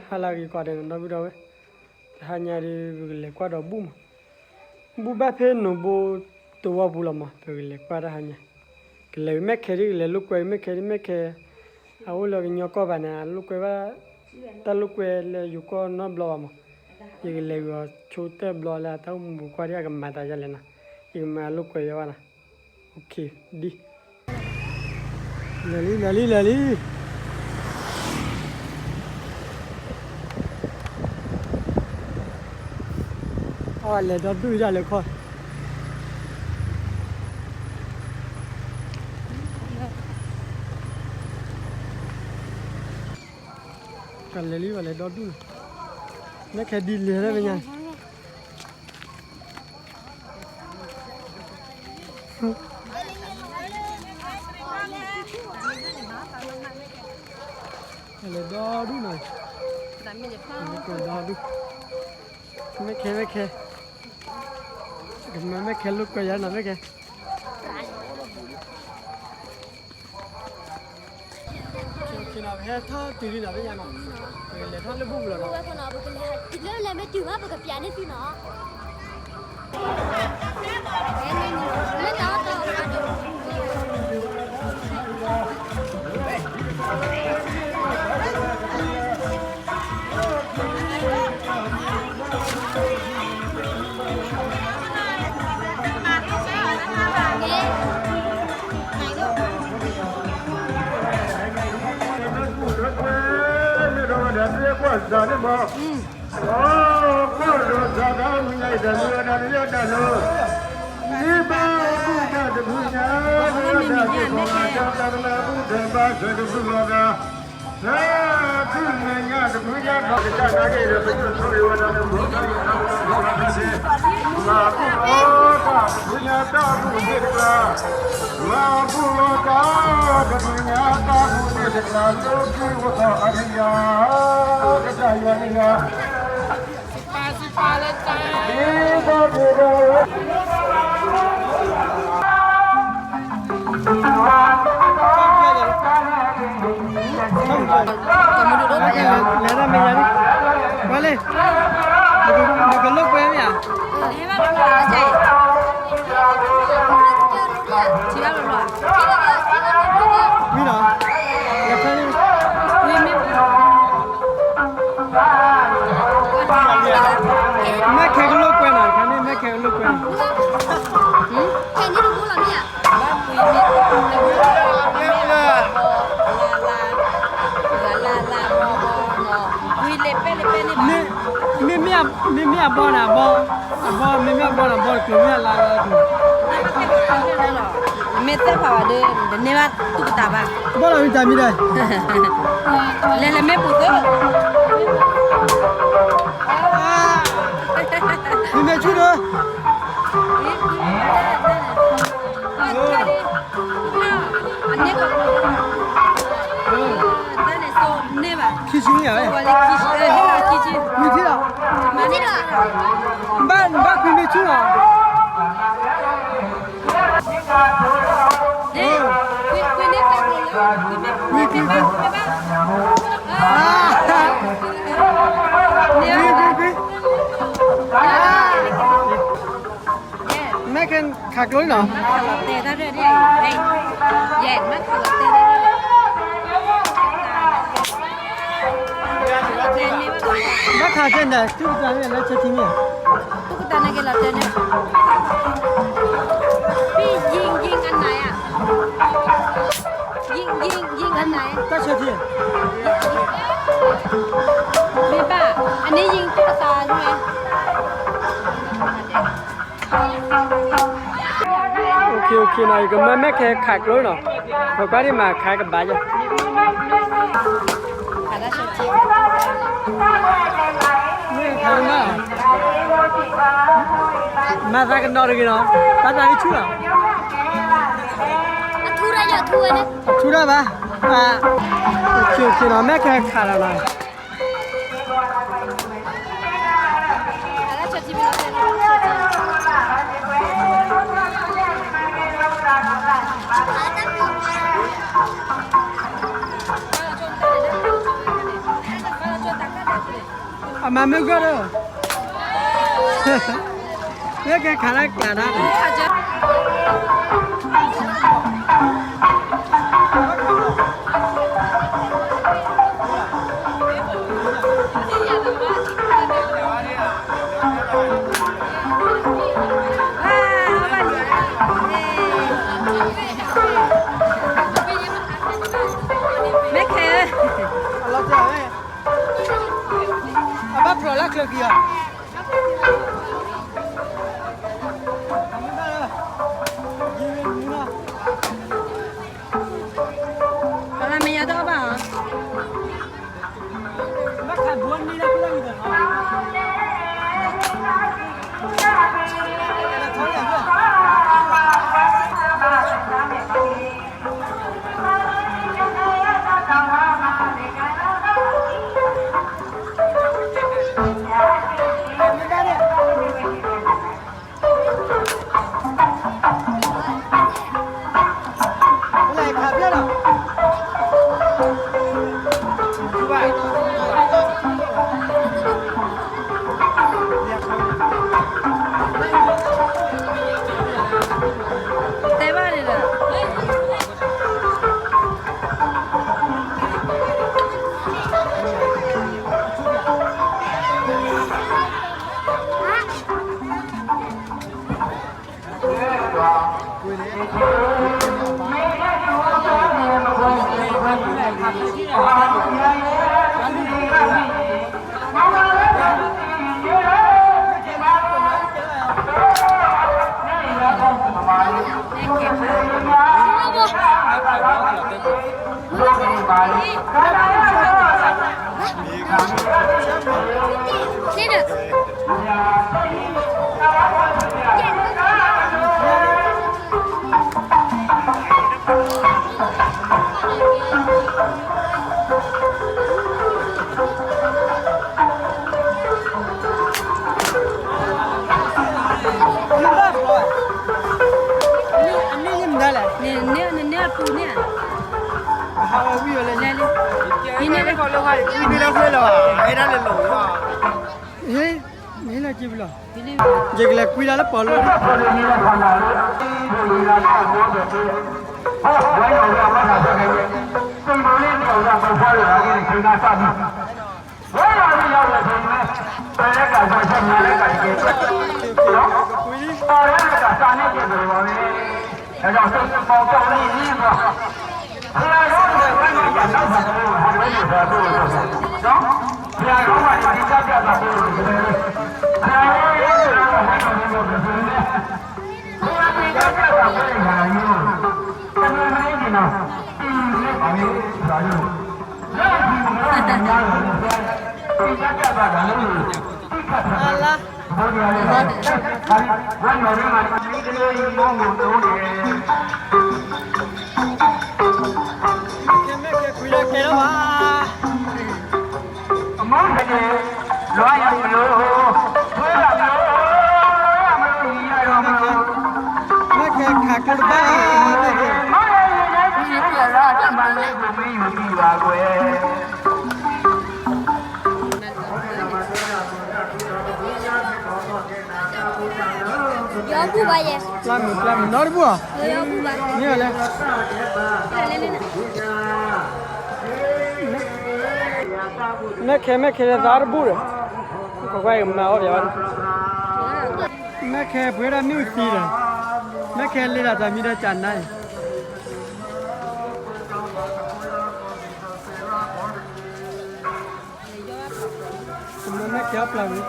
ဟါလၢဂ့ၤကိးဂၤဒဲးနီၤ ဒီပုၢ်ဒီဝဲၢ်, တဟါညါဒီး ပကလဲၤကွၢ်ဒီးဘူၣ်မး, ဘူၣ်ဘၣ်ဖဲနိၣ်ဘိတဝီပူၤလီၤမး, ပကလဲၤကွၢ်တဟါညါ, ကလဲၤဝံၤ မဲၣ်ခဲဒ်ကလဲၤလိာ်ကွဲ မဲၣ်ခဲဒ် မဲၣ်ခဲ အအိၣ်လၢကညီကီၢ်ဘၣ်န့ၣ် အလိာ်ကွဲဘၣ်, တၢ်လိာ်ကွဲလၢယိၤကီၢ်နီတဘျီဘၣ်မး, ယကလဲၤဝံၤအီၤဆိတၢ်ဘျီလၢအတၢ်အိၣ်မူပူၤကွၢ်ဒ်အကမၤသးယါလဲၣ်နီၤ, ယကမၤလိာ်ကွဲယါဘၣ်နီၤ, ဒ် လဲၤလံ လဲၤလံ လဲၤလံ. အဝဲလဲၤဒီဒူၣ်ဒၣ်လဲာ်ခီ, ကလဲၤလံ ဝဲလဲၤဒီဒူၣ်လီၤ, မဲၣ်ခဲဒ်လဲၤတၢ်မဲာ်ညါ လဲၤဒီဒူၣ်နီၤ, ဒီဒူၣ်, မဲၣ်ခဲ မဲၣ်ခဲ, ကမၤမဲၣ်ခဲလိာ်ကွဲယါနီၤ မဲၣ်ခဲ ပဟဲထီၣ်တုၤလံနီၤ သ့ၣ်ညါနီၤ, ပကလဲၤထီၣ်လၢဘူၣ်ပူၤလီၤနီၤ, ပကလဲၤလၢလဲၤမ့ၢ်တုၤဘၣ် ပကပျးန့ၢ်သုနီၤ. လဲၤတၢ်မဲာ်ညါလံ, ဝဲလံ, နကလိာ်ကွဲမ့ၢ်ဧါ, ဝံၤလီၤ, လဲၤဖဲလံ, မဲၣ်ခဲကလိာ်ကွဲနီၤ, တခါန့ၣ် မဲၣ်ခဲကလိာ်ကွဲနီၤ, မ့မ့ၢ်အဘီန့ၣ် အဘီ, အဘီ မ့မ့ၢ်အဘီန့ၣ် အဘီတကျိၤမ့ၢ်အလါလါတကျိၤ, မ့ၢ်သ့ၣ်ဖးဘၣ်ဒီး တန့ၢ်ဘၣ်သူၣ်ကတၢၢ်ဘၣ်, ဘီလီၤဝံၤတၢ်မံၤဒီး, လဲၤလဲၤမ့ၢ်ပူၤသ့, မ့မ့ၢ်ဆူၣ်ဒီး, ခံဆံမ့ၢ်ဧါ, ဝံၤထံလီၤ, ဘၣ်, ဘၣ်ကွံမ့ၢ်ဆူၣ်လီၤ, ကွံ, ကွံ, ကွံ, ကွံ, ကွံ, မဲၣ်ခဲခးကျိနီၤ, ဘၣ်ခးကဲန့ၣ် သူၣ်ကတၢၢ်န့ၣ် လၢဆၢထံမ့ၢ်ဧါ, သူၣ်ကတၢၢ်န့ၣ်က့ၤလီၤတဲာ်န့ၣ်, ဖဲယံၤယံၤအနၤဧါ, ယံၤယံၤယံၤအနၤ, တၢ်ဆၢထံ, မ့ၢ်ဘၣ်, အန့ၣ်ယံၤသူၣ်ကတၢၢ်န့ၣ် OK, OK နီၤ, ယကမၤမဲၣ်ခဲခးကျိနီၤ, ပကွၢ်ဒံးမၤခးကဘၣ်ယၤ, မၤသးကနီၤတဂ့ၤနီၤ, ဘၣ်သးဝံၣ်ဆူၣ်လီၤ, အထူတၢ်ဘၣ်, OK, OK နီၤ, မဲၣ်ခဲခးလီၤနီၤ. မၤမုၢ်ကီၢ်ဒီး, လၢကဲခးလၢကျးဒၣ်, မ့ၢ်ခဲ, အဘၣ်ဖျိးလၢချၢကံၤအီၤ, မ့ၢ်ယၤတအီၣ်ဘၣ်ဧါ. တဲဘၣ်န့ၣ်ဒီး နန့ၢ်အပူၤန့ၣ်, နန့ၢ်လၢ, ယကလဲၤကွံဒၣ်လၢပီၣ်လိၤ, ပျၢ်မုၢ်ပျၢ်မုၢ်နီတဘူၣ်ဧါ, မ့ၢ်ဝဲလဲၣ်, မဲၣ်ခဲ မဲၣ်ခဲ သးတဘူၣ်ဒီး, ကကွၢ်အံၤမၤအီၣ်ပျဲဝဲ, မဲၣ်ခဲပှဲၤဒၣ်မ့ၣ်အူသံဒီး, မဲၣ်ခဲလ့တၢ်တၢ်မံဒီးကနါအံၤ မဲၣ်ခဲအပျၢ်မုၢ်,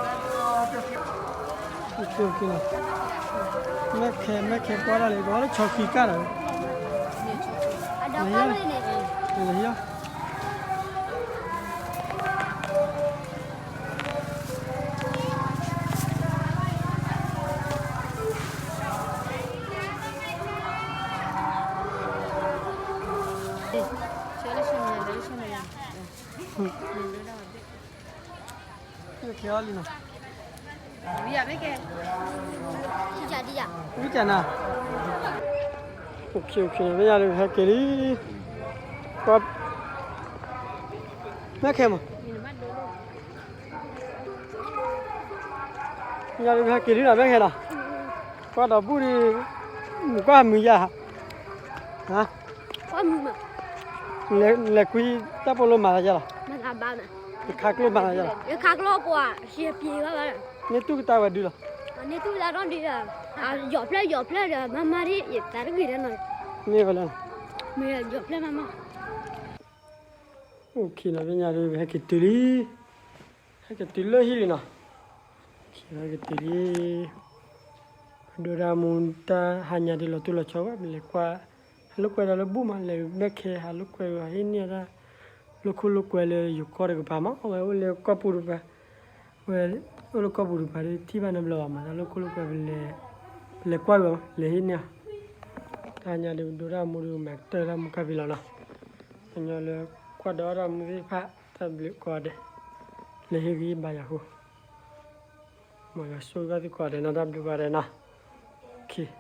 မဲၣ်ခဲ မဲၣ်ခဲကွၢ်ဒၣ်လံ ကီလၢဆီခံကၢ်ဒီး, လၢဟံၣ်, ဝံၣ်ကနၤ, အိၣ်ခ့ အိၣ်ခ့ မ့ၢ်ယၤလၢဟဲက့ၤလံ, ကွၢ်, မဲၣ်ခဲမး, ညါဒုးဟဲက့ၤလံနီၤ မ့ၢ်ဂ့ၤနီၤ, ကွၢ်ဒီးဘူၣ်ဒီး, မုၢ်ကွၢ်မုၢ်ယါ, ဟါ, လဲၤကွံတၢ်ပိာ်လိမၤသးယါလီၤ, ယခါကျိမၤသးယါလီၤ, န့ၢ်တူၢ်ကတၢၢ်ဝဲဒုလီၤ, န့ၢ်တူၢ်ကတၢၢ်ဒီး, ယီၤဖျၢၣ်ယီၤဖျၢၣ်ဒီး မါမါဒ်ယသးတဂ့ၤ, မ့ၢ်ဝဲလၢ, ယီၤဖျၢၣ်မါမါ, အိၣ်ခ့နီၤ ပညါဒုး ဟဲက့ၤတုၤလံ, ဟဲက့ၤတုၤလၢဟံၣ်လံနီၤ, ဟဲက့ၤတုၤလံ, ပဒိၣ်တၢ်မူတၢ်ဟါညါဒုးလီၤတိၢ်လီၤဆီဘၣ် ပလဲၤကွၢ်, ဟးလိာ်ကွဲဒီးလၢဘူၣ်မး လဲၤဘၣ်ခဲဟးလိာ်ကွဲဝဲဟံၣ်န့ၢ်တၢ်, လိာ်ခိၣ်လိာ်ကွဲလၢယိၤကီၢ်တကပၤမး အဝဲအိၣ်လၢကီၢ်ပူၤတကပၤ, ဝဲ, အိၣ်လၢကီၢ်ပူၤတကပၤဒုး ထံၣ်ဘၣ်နဘျီဘၣ်မး တၢ်လိာ်ခိၣ်လိာ်ကွဲ ပလဲၤကွၢ်ဝဲ လဲၤဟံၣ်န့ၢ်အီၤ, တၢ်ညါဒုး ပဒိၣ်တၢ်မူဒုး မၤကတၢၢ်တၢ်မူကၢ်ဖံးလီၤနီၤ, ကညီလၢကွၢ်ဒီးတၢ်မူသ့ၣ်တဖၣ် တၢ်ဘျုးကိးဂၤဒဲး, လဲၤဟ့ၣ်ဂံၢ်ဘါယၤဃိ, မ်ယွၤဆိၣ်ဂ့ၤဘၣ်သုကိးဂၤဒဲးနီၤ တၢ်ဘျုးကိးဂၤဒဲးနီၤ, ခ့